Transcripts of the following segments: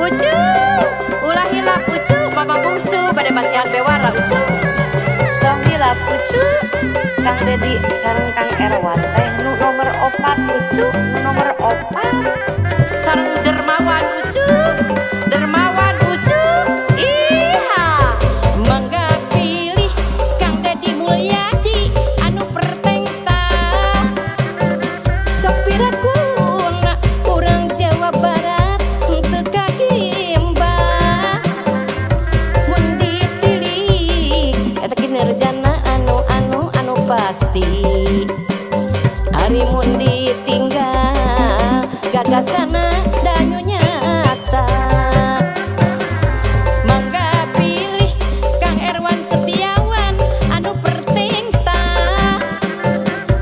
Ucu, ulah hilap Ucu, Mama Bungsu bade masihan bewara, Ucu. Tong hilap, Ucu, Kang Dedi sareng Kang Erwan teh nu nomor 4, Ucu, nu nomor 4. Sareng Dermawan, Ucu, Dermawan, Ucu. Iha, mangga pilih Kang Dedi Mulyadi anu pertengta. Sok pirakuna urang Jawa Barat henteu kagimbah. Mun ditilik eta kinerjana anu anu anu pasti. Ari mun ditinggal gagasana da nu nyata. Mangga pilih Kang Erwan Setiawan anu pertengta.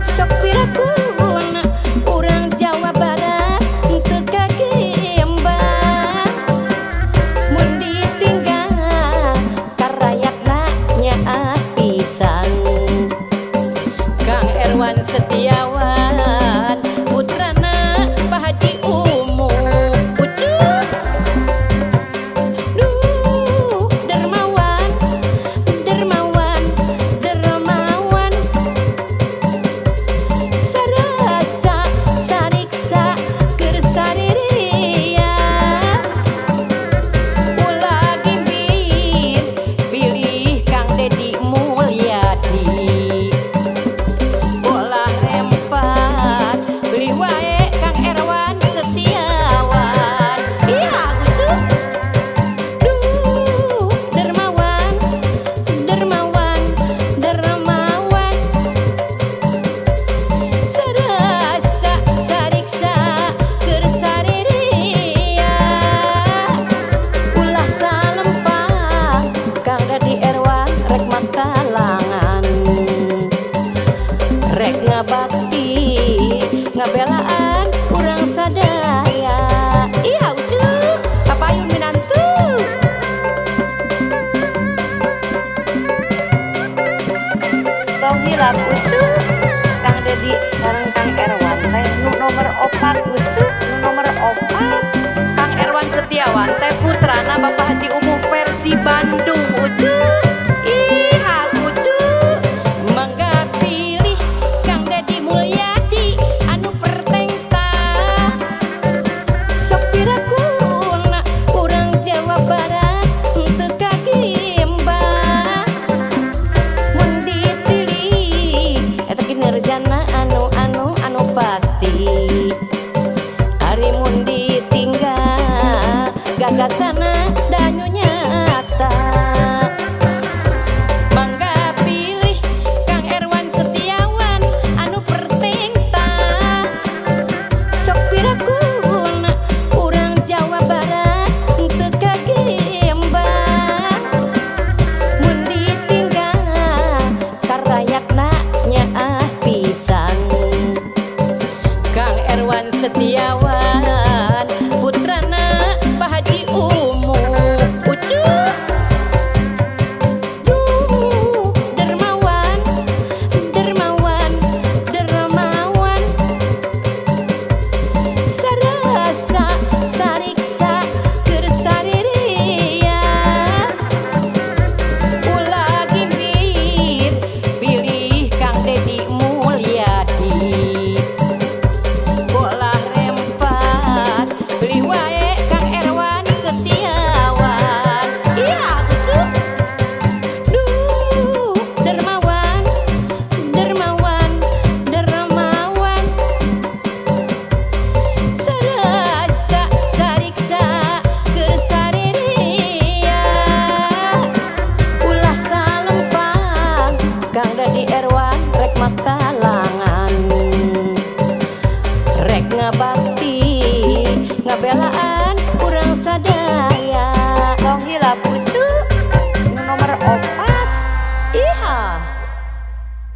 Sok pirakuna urang Jawa Barat henteu kagimbah. Mun ditinggal karayatna nyaah pisan. Kang Erwan Setiawan putrana Pak Haji Umu, Ucu. Duh, dermawan, dermawan, dermawan. Sarasa sariksa keur sariria. Ulah gimbir pilih Kang Dedi Mulyadi. Ulah rempat pilih wae Kang Erwan Setiawan. Iya, Ucu. Duh, dermawan, dermawan, dermawan. Sarasa sariksa keur sariria. Ulah salempang Kang Dedi Erwan rek makalangan. Rek ngabakti ngabelaan urang sadaya. Iya, Ucu, kapayun minantu. Tong hilap, Ucu, Kang Dedi sareng Kang Erwan teh nu nomor 4, Ucu, nu nomor 4. Kang Erwan Setiawan teh putrana Bapak Haji Umuh versi Bandung, Ucu. Iha, Ucu. Mangga pilih Kang Dedi Mulyadi anu pertengta. Sok pirakuna urang Jawa Barat henteu kagimbah. Mun ditilik eta kinerjana anu anu anu pasti. Ari mun ditinggal gagasana da nu nyata. Mangga pilih Kang Erwan Setiawan anu pertengta. Sok pirakuna urang Jawa Barat henteu kagimbah. Mun ditinggal karayatna nyaah pisan. Kang Erwan Setiawan putrana Pak Haji Umu, Ucu. Duh, dermawan, dermawan, dermawan. Sarasa sariksa keur sariria. Ulah gimbir pilih Kang Dedi Mulyadi. Ulah rempat pilih wae Kang Erwan Setiawan. Iya, Ucu. Duh, dermawan, dermawan, dermawan. Sarasa sariksa keur sariria. Ulah salempang Kang Dedi Erwan rek makalangan. Rek ngabakti ngabelaan